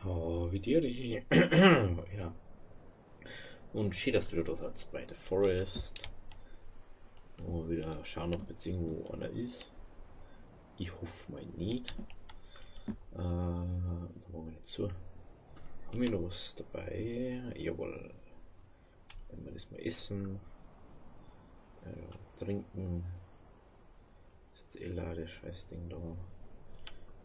Oh, wie dir die. Ja. Und schön, dass du wieder da seid bei The Forest. Mal wieder schauen, ob jetzt irgendwo einer ist. Ich hoffe mal nicht. Da machen wir nicht zu. Haben wir noch was dabei? Jawohl. Wenn wir das mal essen. Trinken. Ist jetzt eh leider das Scheißding da.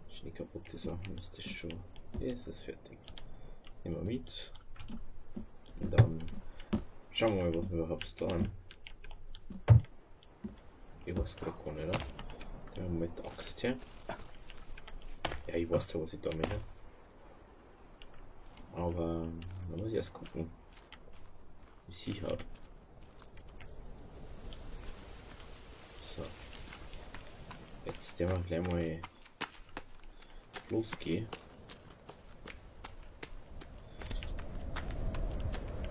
Ist nicht kaputt, die Sachen. Ist das schon? Hier ist es fertig. Das nehmen wir mit. Und dann schauen wir mal, was wir überhaupt da haben. Ich weiß gerade gar nicht, oder? Der mit der Axt hier. Ja, ich weiß ja, was ich da mache. Aber da muss ich erst gucken, wie sie hat. So. Jetzt werden wir gleich mal losgehen.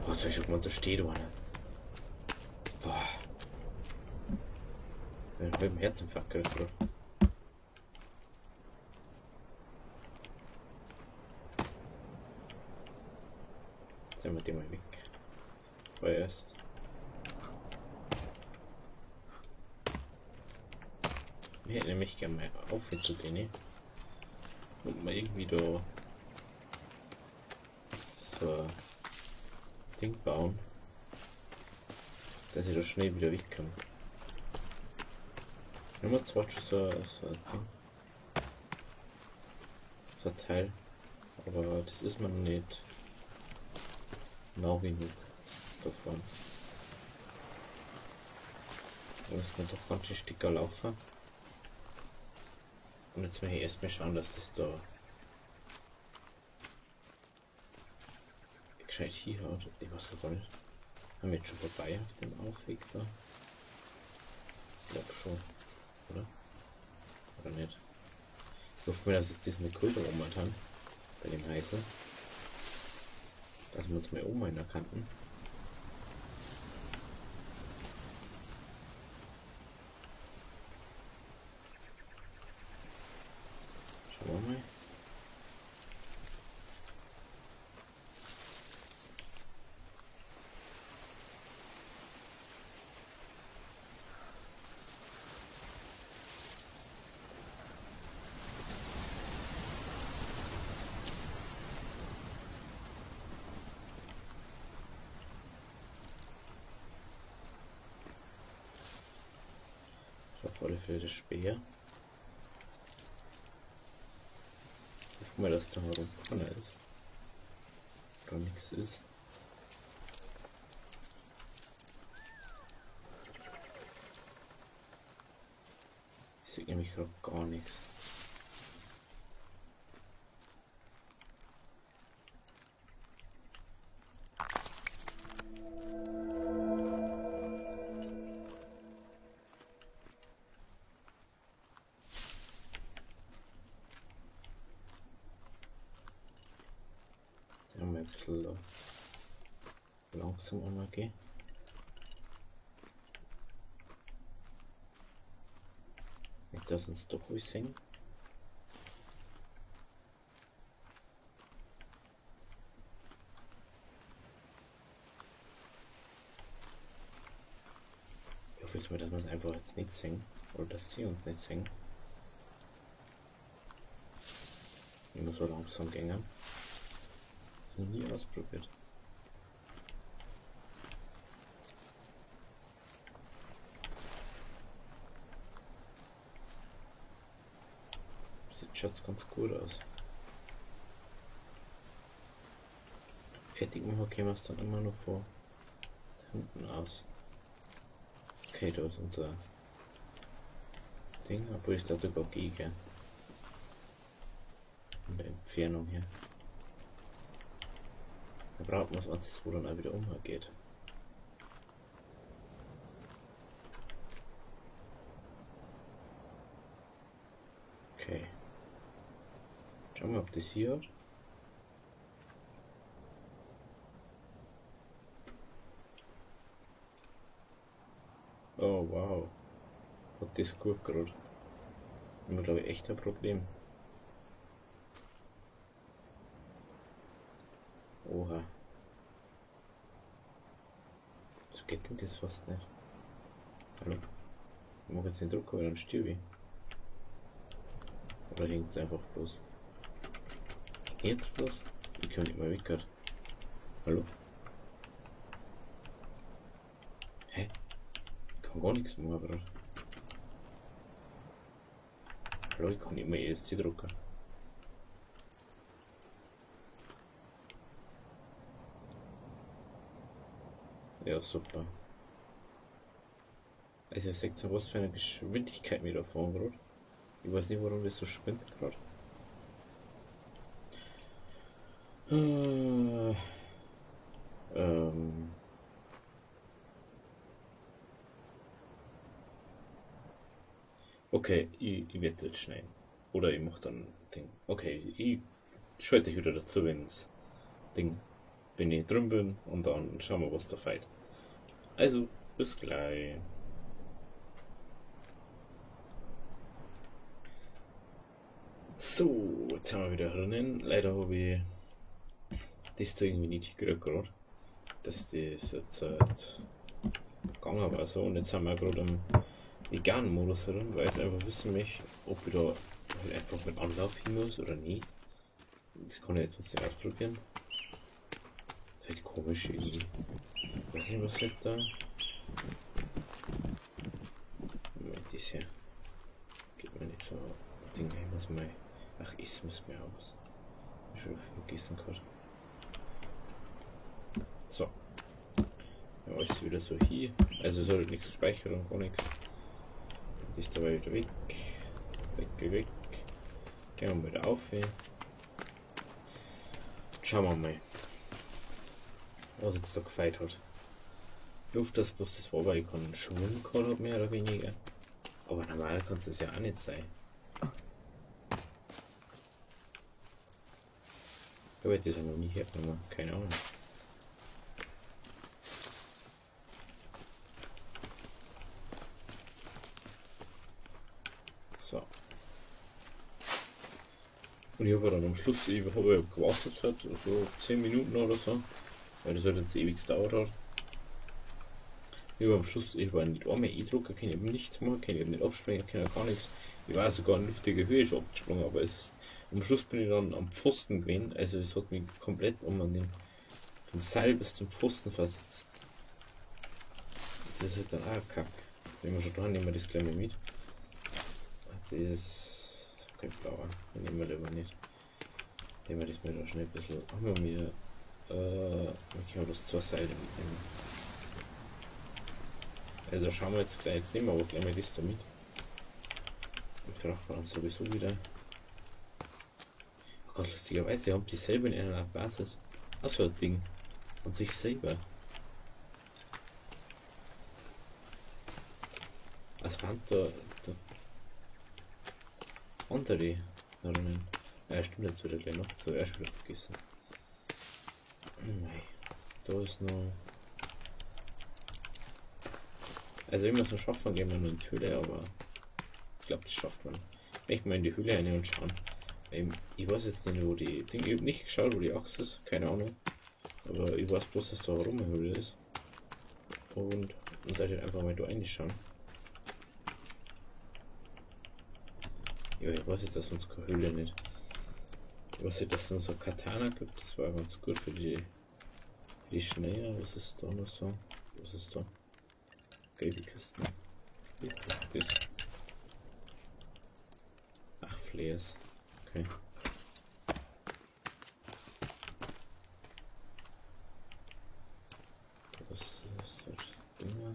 Oh, jetzt hab ich schon gemeint, da steht einer. Boah. Ich hab einen Herzinfarkt gekriegt, oder? Jetzt wir den mal weg. Vorerst. Wir hätten nämlich gerne mal aufhören zu denen. Und mal irgendwie da so ein Ding bauen, dass ich da schnell wieder wegkomme. Nummer 2 schon so ein Ding. So ein Teil. Aber das ist man nicht nah genug davon. Da muss man doch ganz schön dicker laufen. Und jetzt möchte ich erstmal schauen, dass das da gescheit hier hat. Ich weiß gar nicht. Haben wir jetzt schon vorbei auf dem Aufweg da? Ich glaub schon. Oder? Oder nicht? Ich hoffe mir, dass jetzt diesmal Kultur momentan bei dem Heißel. Dass wir uns mal oben in der Kanten. Schauen wir mal. Auf alle Fälle das Speer. Ich hoffe mal, dass da herum keiner ist. Oder nichts ist. Ich sehe nämlich gerade gar nichts. Langsam einmal gehen. Nicht, dass uns doch ruhig sehen. Ich hoffe jetzt mal, dass wir es einfach jetzt nicht sehen. Oder dass sie uns nicht sehen. Immer so langsam gehen. Das noch nie ausprobiert. Sieht ganz gut aus. Fertig machen können wir es dann immer noch vor hinten aus. Okay, da ist unser Ding, obwohl ich da sogar gegen. In der Entfernung hier. Da braucht man es, als es wo dann auch wieder umgeht. Okay. Schauen wir mal, ob das hier hat. Oh wow. Hat das gut gerade. Haben wir, glaube ich, echt ein Problem. Oha. So geht denn das fast nicht. Hallo? Ich mache jetzt den Drucker, weil dann stirb ich. Oder hängt es einfach bloß? Jetzt bloß? Ich kann nicht mehr weg grad. Hallo? Hä? Ich kann gar nichts machen, gerade. Hallo, ich kann nicht mehr ESC drucken. Ja, super. Also ihr seht so, was für eine Geschwindigkeit mir da fahren gerade. Ich weiß nicht, warum das so spinnt gerade. Okay, ich werde jetzt schneiden. Oder ich mach dann Ding. Okay, ich schalte dich wieder dazu, wenn's Ding, wenn ich drin bin, und dann schauen wir, was da fällt. Also, bis gleich. So, jetzt sind wir wieder drinnen. Leider habe ich das da irgendwie nicht hingekriegt gerade, dass das jetzt halt gegangen war so. Und jetzt sind wir gerade im veganen Modus drin, weil ich einfach wissen möchte, ob ich da halt einfach mit Anlauf hin muss oder nicht. Das kann ich jetzt nicht ausprobieren. Das ist halt komisch irgendwie. Ich weiß nicht, was halt da. Moment, das hier. Geht mir nicht so. Ding, ich muss mal. Ach, ich muss mir aus. Ich habe vergessen gerade. So. Ja, alles wieder so hier. Also es hat nichts gespeichert und gar nichts. Das ist dabei wieder weg. Weg, weg. Gehen wir mal wieder auf. Schauen wir mal, was jetzt da gefeit hat. Ich hoffe, dass bloß das war, weil ich keinen Schwung gehabt habe, mehr oder weniger. Aber normal kann es ja auch nicht sein. Ich habe das ja noch nie hergenommen, keine Ahnung. So. Und ich habe dann am Schluss, ich habe ja gewartet halt, so 10 Minuten oder so, weil das halt jetzt ewig gedauert hat. Ich habe am Schluss, ich war nicht einmal E-Drucker, kann ich eben nichts machen, kann ich eben nicht abspringen, kann ja gar nichts. Ich war sogar in luftiger Höhe schon abgesprungen, aber es ist, am Schluss bin ich dann am Pfosten gewesen, also es hat mich komplett um an den, vom Seil bis zum Pfosten versetzt. Das ist halt dann auch kack. Wenn wir schon da nehmen wir das gleich mal mit. Das ist kein Blauer, nehmen wir lieber nicht. Nehmen wir das mal da schnell ein bisschen. Haben wir mir, wir können das zwei Seile mitnehmen. Also schauen wir jetzt gleich, jetzt nehmen wir aber gleich mal das da mit. Ich brauche dann sowieso wieder. Oh Gott, lustigerweise haben die selber in einer Basis. Achso, ein Ding. Und sich selber. Was waren da, da andere drinnen? Ja, stimmt jetzt wieder gleich noch. So, erst wieder vergessen. Nein. Da ist noch. Also, ich muss noch schaffen, gehen wir nur in die Höhle, aber ich glaube, das schafft man. Ich möchte mal in die Höhle rein und schauen. Ich weiß jetzt nicht, wo die Ding. Ich habe nicht geschaut, wo die Axt ist, keine Ahnung. Aber ich weiß bloß, dass da rum eine Höhle ist. Und da halt einfach mal da reinschauen. Ja, ich weiß jetzt, dass uns keine Höhle nicht. Ich weiß nicht, dass es noch so Katana gibt. Das war ganz gut für die Schnee. Was ist da noch so? Was ist da? Gelbe Kisten. Das. Ach, Flares. Okay. Was ist das Ding?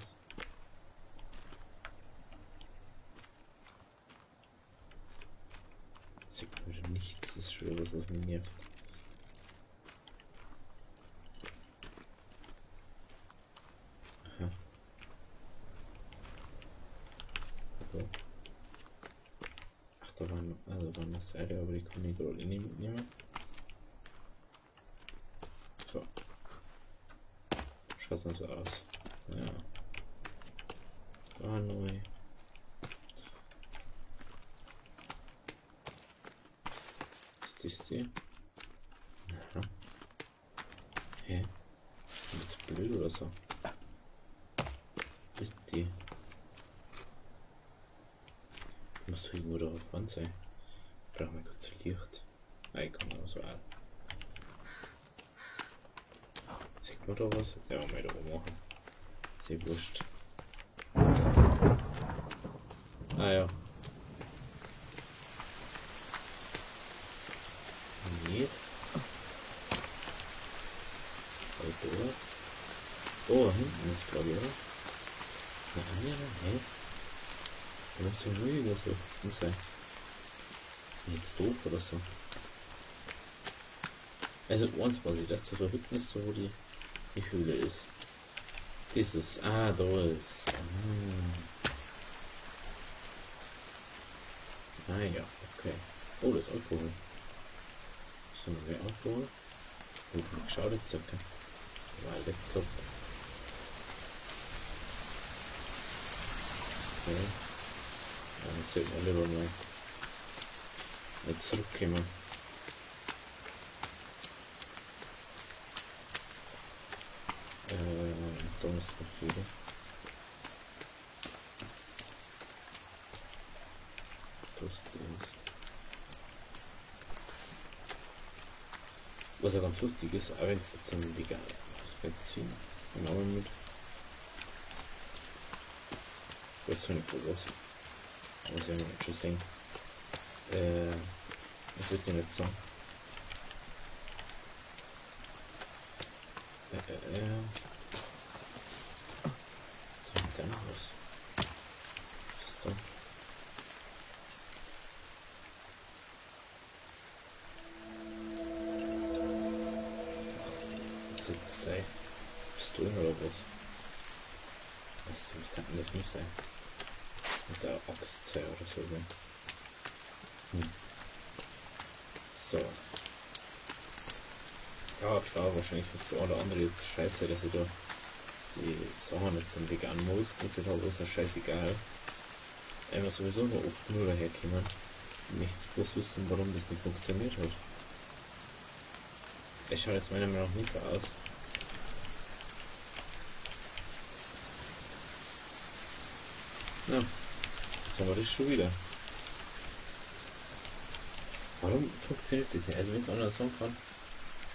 Sieht man wieder nichts, das ist schon was, was mich nervt. Aha. So. Ach, da waren, also da war eine Seite, aber die kann ich gerade nicht mitnehmen. So. Schaut dann so aus. Ja. Ah, neu. Ist das die? Aha. Hä? Ist das blöd oder so? Ist die? Muss doch irgendwo da auf Wand sein. Ich brauche mal kurz Licht. Ah, ich kann auch so auch. Sieht man da was? Ja, mal da oben machen. Ist eh wurscht. Ah ja. Nicht. Da. Da hinten ist, glaube ich, oder? Nein, nein, da muss doch nur irgendwo so hinten sein. Jetzt doof oder so. Also eins weiß ich, dass da so hinten ist, da wo die Höhle ist. Dieses, ah, da ist. Ah. Ah ja, okay. Oh, das ist Alkohol. Ist da noch mehr Alkohol? Gut, ich schaue jetzt, okay. Weil Laptop. Okay. Dann sollten wir lieber mal nicht zurückkommen. Da muss man wieder. Das Ding. Was ja ganz lustig ist, auch wenn es jetzt ein vegan ist. Benzin genau mit. Das ist nicht gut aus. Aber sie haben schon sehen. Das wird ja nicht so. So, dann was. Was ist da? Was sei? Pistolen oder was? Was kann denn das nicht sein? Mit der Axt oder so. Hm. So. Ja klar, wahrscheinlich wird das eine oder andere jetzt scheiße, dass ich da die Sachen nicht zum veganen Modus gemacht habe, ist ja scheißegal. Einmal sowieso nur oft nur daherkommen. Ich möchte bloß wissen, warum das nicht funktioniert hat. Es schaut jetzt meiner Meinung nach nicht so aus. Na, jetzt haben wir das schon wieder. Warum funktioniert das nicht? Also wenn es einer sagen kann,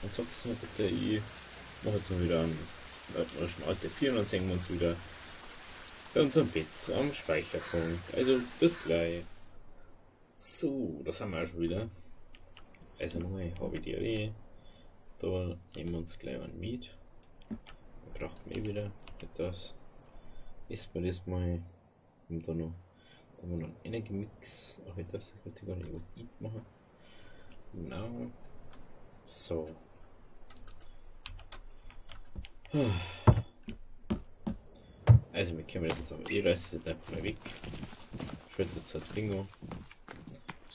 dann sagt es mir bitte, ich mache jetzt mal wieder einen alte 4 und dann sehen wir uns wieder bei unserem Bett am Speicherpunkt. Also bis gleich. So, das haben wir auch schon wieder. Also nochmal habe ich die Idee. Da nehmen wir uns gleich einen mit. Braucht man eh wieder etwas. Isst man das mal. Und dann noch, da haben wir noch einen Energy Mix. Ach, das könnte ich gar nicht überhaupt machen. Genau. So. Also, wir können das jetzt aber eh reißen, jetzt einfach mal weg. Schaut jetzt das Ding an.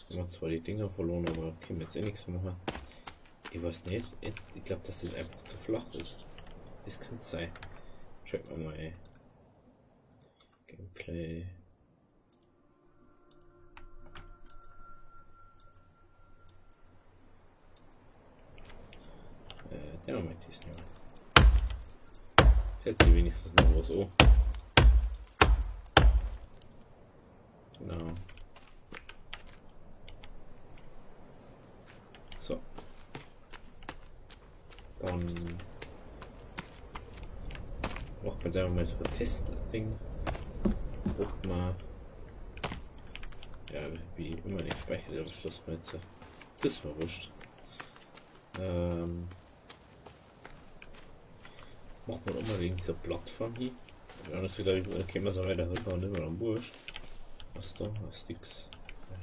Wir haben zwar die Dinger verloren, aber können wir jetzt eh nichts machen. Ich weiß nicht, ich glaube, dass das einfach zu flach ist. Das kann sein. Schaut mal mal. Gameplay. Den Moment ist nicht mehr. Setze ich wenigstens noch was an. Genau. So. Dann macht man jetzt einfach mal so ein Test-Ding. Ob man ja, wie immer nicht speichert, aber das lassen wir jetzt. Das ist mir wurscht. Macht man auch mal wegen dieser Plattform hier. Ja, das glaube ich, können wir so weiter rüber und immer am Wurscht. Was da? Sticks. Ja,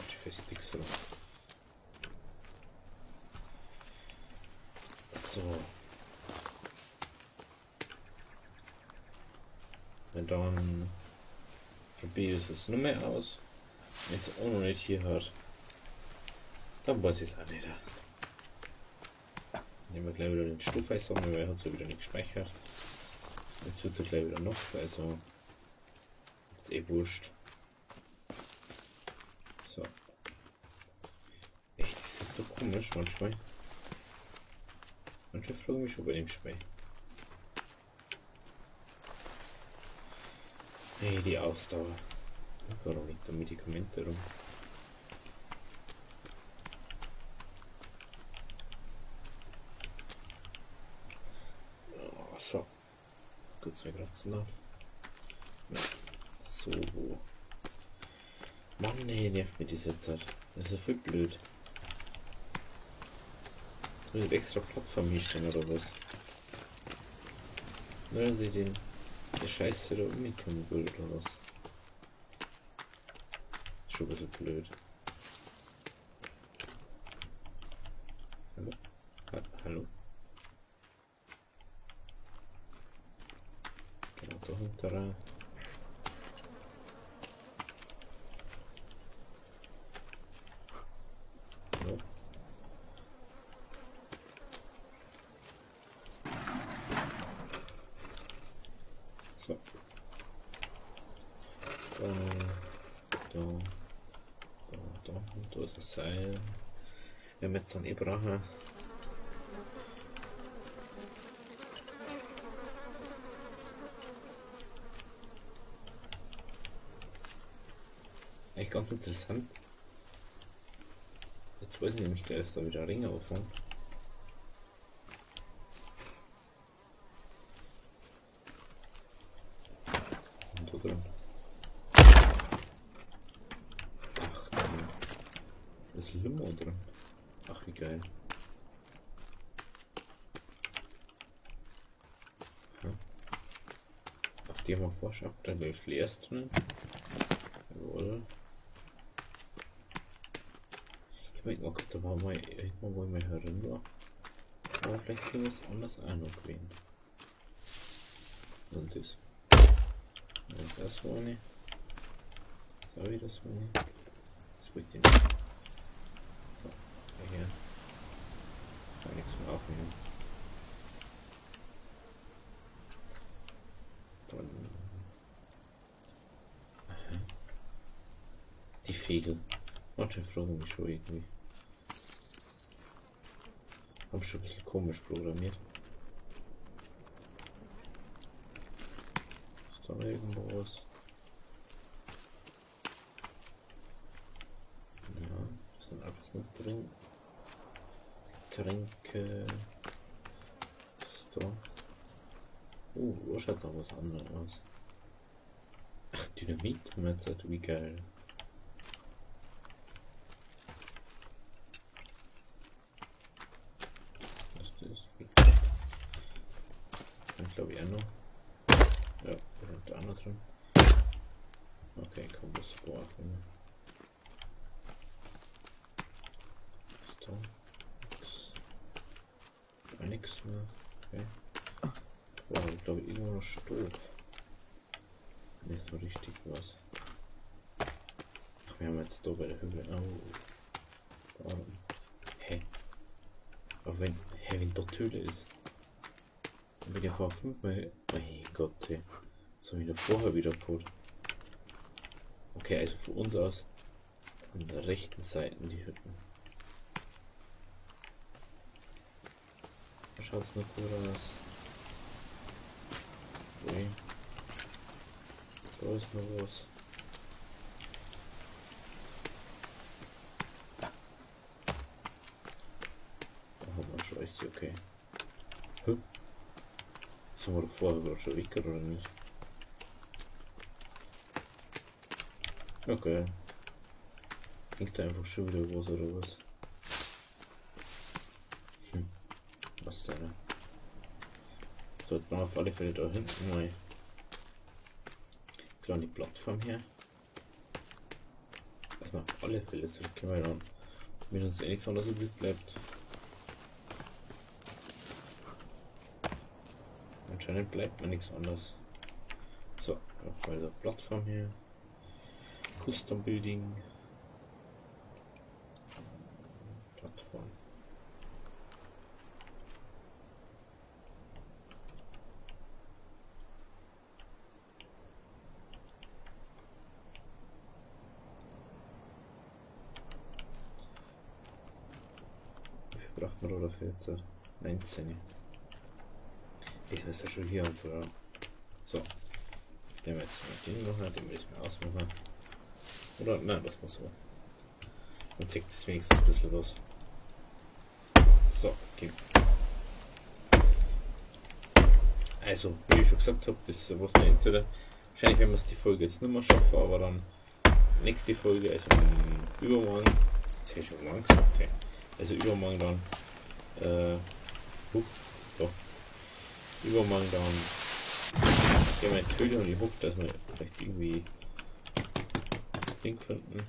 für Sticks oder. So. Und dann probiere ich es nur mehr aus. Wenn es auch noch nicht hier hat, dann weiß ich es auch nicht. Nehmen wir gleich wieder den Stoff einsammeln, weil er hat so wieder nicht gespeichert. Jetzt wird es ja gleich wieder Nacht, also ist eh wurscht. So. Echt, das ist so komisch manchmal. Manche fragen mich schon bei dem Spiel. Hey, die Ausdauer. Warum liegt da Medikamente rum? Oh, so. Kurz zwei Kratzen da. Ja. So. Mann, nee, nervt mir diese Zeit. Das ist ja voll blöd. Jetzt muss ich extra Plattform hinstellen oder was? Nur dass ich den der Scheiße da umkommen würde oder was? Schon ein bisschen blöd. Hallo? Hallo? Genau, da hinter rein. Hallo? So. Da, da, da, da, und da ist ein Seil. Wir haben jetzt dann eh brauchen. Eigentlich ganz interessant. Jetzt weiß ich nämlich gleich, dass da wieder Ringe aufhauen. Und da drin. Ach, da ist Limo drin. Ach, wie geil. Ja. Ach, die haben wir vorher schon abgetrennt. Da Flares drin. Jawohl. Ich hab irgendwann gehabt, da war mal irgendwann, wo ich mal herin war. Aber vielleicht hier was anderes auch noch gewesen. Und das. Und das war nicht. Das war wieder so nicht. Das wollte ich nicht. So, hier. Kann nichts mehr aufnehmen. Dann. Aha. Die Fegel. Manche fragen mich schon irgendwie. Haben schon ein bisschen komisch programmiert. Ist da noch irgendwo was? Ja, ist dann alles noch drin. Tränke. Was ist da? Oh, da schaut noch was anderes aus. Ach, Dynamit haben wir jetzt halt, wie geil. Was ist das? Dann glaube ich auch noch. Ja, da sind da auch noch drin. Okay, komm, das brauchen wir. Was ist da? Nix. Gar nichts mehr. Okay. Wow, ich glaube irgendwo noch Stoff. Nicht so richtig was. Ach, wir haben jetzt da bei der Höhle. Oh. Da. Hä? Aber wenn. Hä, wenn dort Höhle ist. Dann bin ich vor 5 Mal. Mein Gott, ey. Was haben wir da vorher wieder geholt? Okay, also von uns aus an der rechten Seite die Hütten. Da schaut's noch gut aus. Okay. Da ist noch was. Da hat man Scheiße, okay. Hä? Sind wir doch vorher gerade schon weg, oder nicht? Okay. Hängt da einfach schon wieder was oder was? Hm. Was denn? Sollte man auf alle Fälle da hinten mal kleine Plattform her. Erstmal auf alle Fälle zurückkommen, dann, wenn uns eh nichts anderes übrig bleibt. Anscheinend bleibt mir nichts anderes. So, nochmal der Plattform hier. Custom Building. Plattform. Wie viel braucht man da dafür jetzt? 19. Das ist ja schon hier und so, ja. So. Den wir jetzt mit dem machen, den will ich mir ausmachen. Oder? Nein, das muss so. Dann zeigt es wenigstens ein bisschen was. So, okay. Also, wie ich schon gesagt habe, das ist was wir entweder. Wahrscheinlich werden wir es die Folge jetzt nicht mehr schaffen, aber dann nächste Folge, also übermorgen. Jetzt habe ich schon morgen gesagt, hey. Also übermorgen dann. Doch. Übermorgen dann gehen wir in die Höhle und ich hoffe, dass wir vielleicht irgendwie das Ding finden.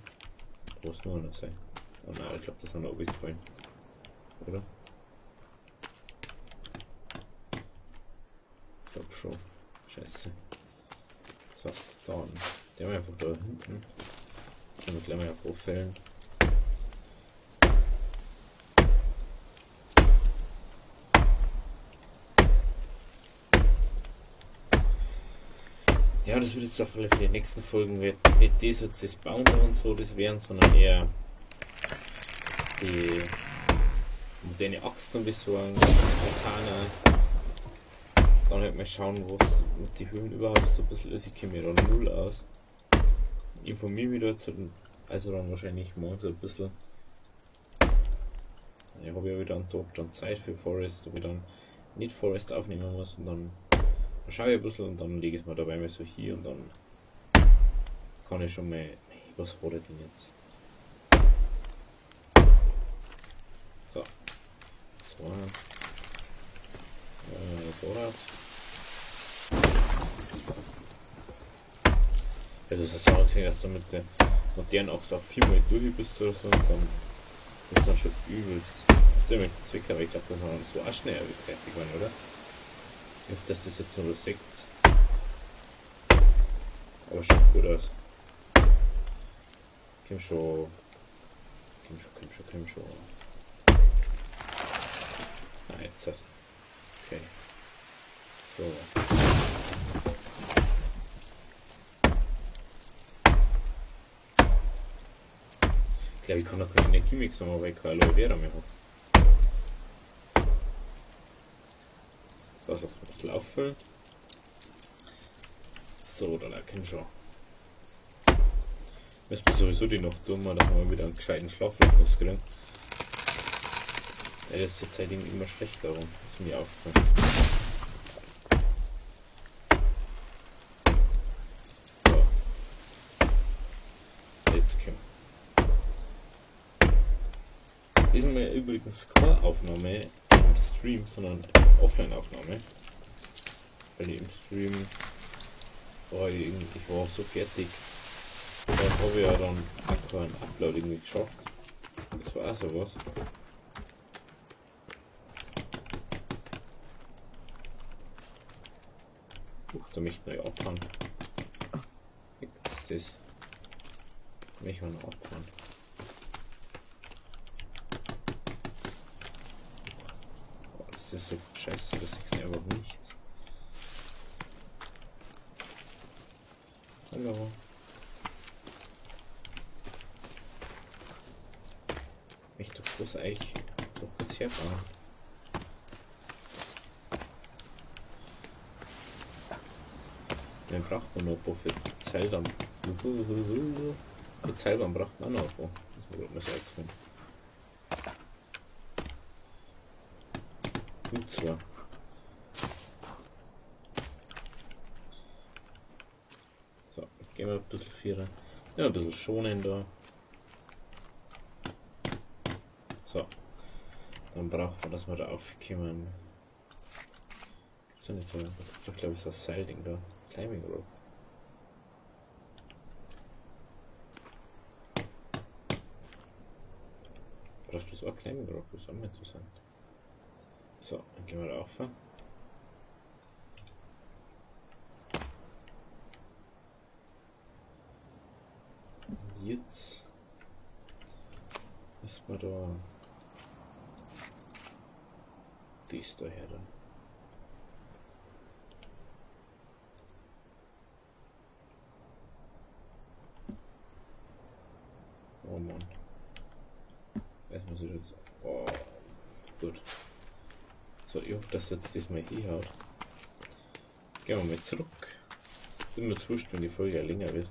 Wo es nur noch sein. Oh nein, ich glaube, das haben wir oben gefallen. Oder? Ich glaube schon. Scheiße. So, dann. Den haben wir einfach da hinten. Können wir gleich mal auffällen. Ja, das wird jetzt auf alle Fälle die nächsten Folgen wird nicht das jetzt das Bauen und so das wären, sondern eher die moderne Axt zum Besorgen, das Katana. Dann halt mal schauen, was mit den Höhlen überhaupt so ein bisschen ist. Ich kenne mir da null aus. Informiere mich dort, also dann wahrscheinlich morgen so ein bisschen. Ich habe ja wieder einen Tag dann Zeit für Forest, ob ich dann nicht Forest aufnehmen muss und dann schaue ich ein bisschen und dann lege ich es mal dabei mal so hier und dann kann ich schon mal. Hey, was hat er denn jetzt? So. So. Vorrat. Also es ist auch gesehen, dass du mit der modernen Axt auch viermal durch bist oder so und dann ist das schon übelst. Das ist ja mit Zwicker, aber ich glaube, das war so auch schnell fertig geworden, oder? Ich hoffe, dass das jetzt nur was sieht. Aber schaut gut aus. Komm schon. Komm schon, komm schon, komm schon. Ah, jetzt halt. Okay. So. Ich glaube, ich kann noch keine Energiemix machen, weil ich keine Aloe Vera mehr habe. Das lassen wir das laufen. So, da kann schon. Müssen wir sowieso die Nacht tun, dass wir wieder einen gescheiten Schlafrhythmus kriegen. Ja, das ist zurzeit irgendwie immer schlechter, das ist mir aufgefallen. So. Jetzt kommt. Diesmal übrigens keine Aufnahme im Stream, sondern Offline-Aufnahme. Weil ich im Stream war ich war so fertig. Da habe ich ja dann auch keinen Upload irgendwie geschafft. Das war auch sowas. Da möchte ich noch abhauen. Was ist das? Da möchte ich noch abhauen. Oh, das ist so scheiße, das ist einfach nichts. Hallo. Ich doch bloß eigentlich doch kurz herfahren. Dann braucht man noch ein paar für die Seilbahn. Die Seilbahn braucht man auch noch ein paar. Das ist mir gerade mal so eingefallen. Gut zwar. So, gehen wir ein bisschen vierer. Ja, ein bisschen schonen da. So. Dann braucht man, dass wir da aufkommen. Gibt's da nicht so? Das ist doch, glaube ich, so ein Seilding da. Climbing Rope. Brauchst du so ein Climbing Rope? Das ist auch mal interessant. So, dann gehen wir da rauf. Und jetzt ist man da. Dies da her dann. Oh Mann. Erstmal sieht jetzt. Oh, gut. So, ich hoffe, dass jetzt diesmal hier haut. Gehen wir mal zurück. Bin mir zu wurscht, wenn die Folge ja länger wird.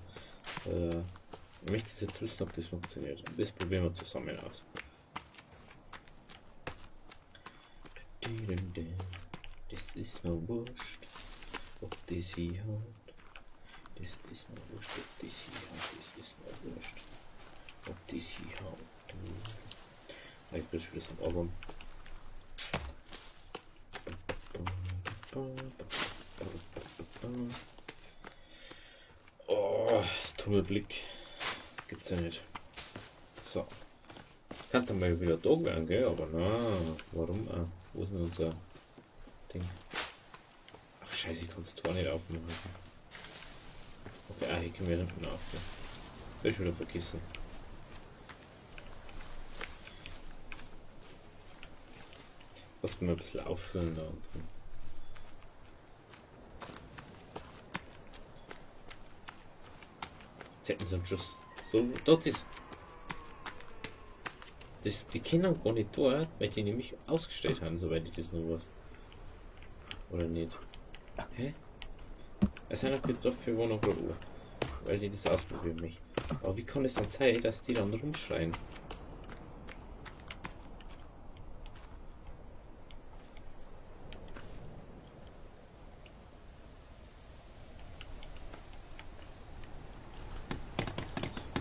Ich möchte jetzt wissen, ob das funktioniert. Und das probieren wir zusammen aus. Das ist mir wurscht, ob das hier haut. Das ist mir wurscht, ob das hier haut. Das ist mir wurscht, ob das hier haut. Ich bin schon wieder am Album. Oh, Tunnelblick. Gibt's ja nicht. So. Kann dann mal wieder da werden, gell? Aber na, warum auch? Wo ist denn unser Ding? Ach scheiße, ich kann's Tor nicht aufmachen. Okay, hier können wir hinten aufmachen. Hab ich wieder vergessen. Lass mal ein bisschen auffüllen da unten. Jetzt hätten sie am Schluss so. Dort ist. Das, die können gar nicht dort, weil die nämlich ausgestellt haben, soweit ich das noch weiß. Oder nicht? Hä? Es sind noch dafür, wo noch gerade an, weil die das ausprobieren mich. Aber wie kann es dann sein, dass die dann rumschreien?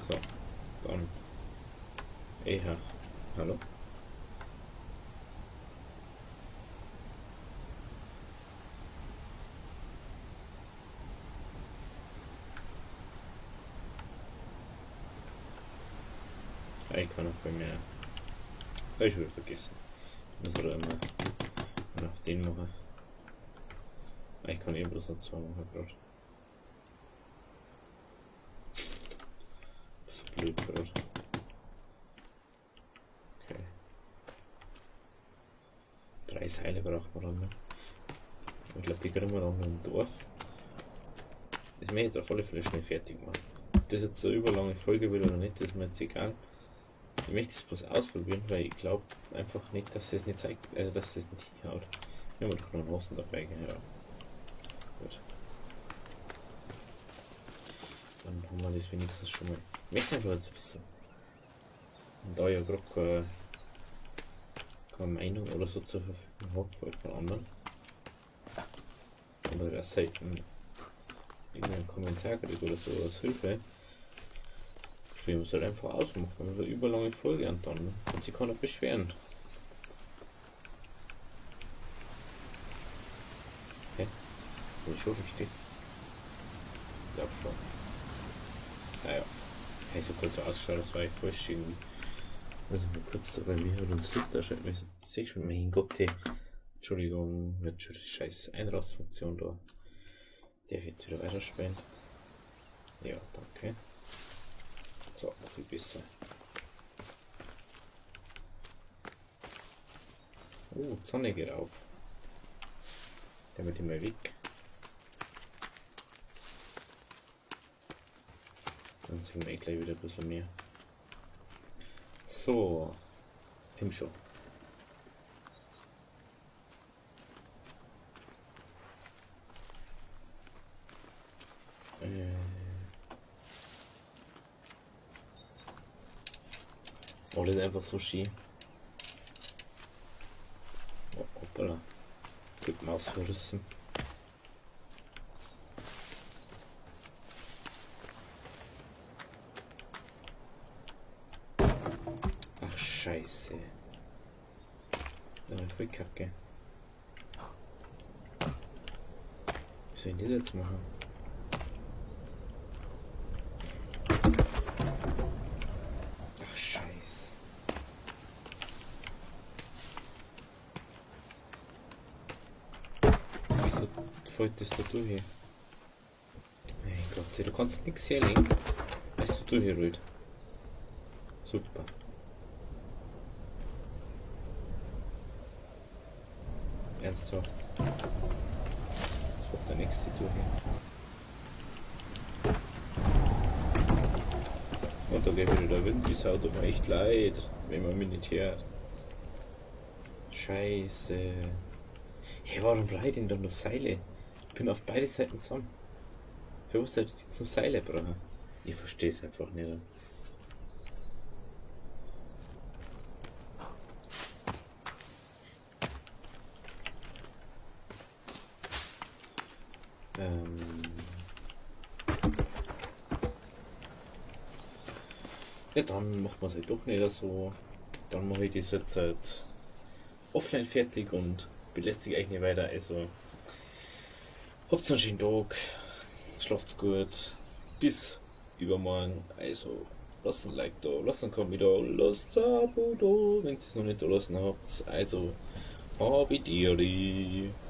So, dann. Eher. Hallo? Ich kann auch bei mir. Ich würde vergessen. Ich muss oder immer auf den machen. Ich kann eh bloß noch zwei machen gerade. Das ist blöd gerade. Okay. 3 Seile braucht man dann noch. Ich glaube, die kriegen wir dann noch im Dorf. Das möchte ich jetzt auf alle Fälle schnell fertig machen. Ob das jetzt so überlange Folge wird oder nicht, ist mir jetzt egal. Ich möchte es bloß ausprobieren, weil ich glaube einfach nicht, dass es nicht zeigt, also dass es nicht hinhaut. Ich habe doch noch Hosen dabei, ja. Gut. Dann haben wir das wenigstens schon mal. Ich möchte einfach jetzt wissen. Und da ich ja gerade keine Meinung oder so zur Verfügung habe, von anderen. Oder wer selten irgendeinen Kommentar kriegt oder so als Hilfe. Wir müssen halt einfach ausmachen, wenn wir überlange Folge und dann kann sich keiner beschweren. Okay. Bin ich schon richtig? Ich glaube schon. Naja. Hey, so kurz ausgeschaut, das war ich falsch irgendwie. Muss ich mal kurz da bei mir hat uns Licht ausschalten müssen. Ich sehe schon, mein Gott, hey. Entschuldigung, wird schon die scheiß Einrastfunktion da. Darf ich jetzt wieder weiterspielen? Ja, danke. So, noch viel besser. Oh, die Sonne geht auf. Der wird immer weg. Dann sehen wir eh gleich wieder ein bisschen mehr. So, im schon. Oh, das ist einfach so schön. Oh, hoppala. Die Maus verrissen. Ach, scheiße. Damit voll Kacke. Wie soll ich das jetzt machen? Ach, scheiße. Wieso fällt das da durch? Mein Gott, du kannst nichts herlegen. Weißt du, durchrollt. Super. Ernsthaft. Das wird der nächste durch. Und da geht wieder der Wind, die Sau tut mir echt leid, wenn man mich nicht hört. Scheiße. Hey, warum brauche ich denn dann noch Seile? Ich bin auf beide Seiten zusammen. Für was soll ich jetzt noch Seile brauchen? Ich verstehe es einfach nicht. Ja, dann macht man es halt doch nicht so. Dann mache ich das jetzt halt offline fertig und belästige euch nicht weiter. Also, habt einen schönen Tag, schlaft's gut, bis übermorgen. Also, lasst ein Like da, lasst ein Kommentar da, lasst ein Abo da, wenn ihr es noch nicht da lassen habt. Also, habe die Ehre.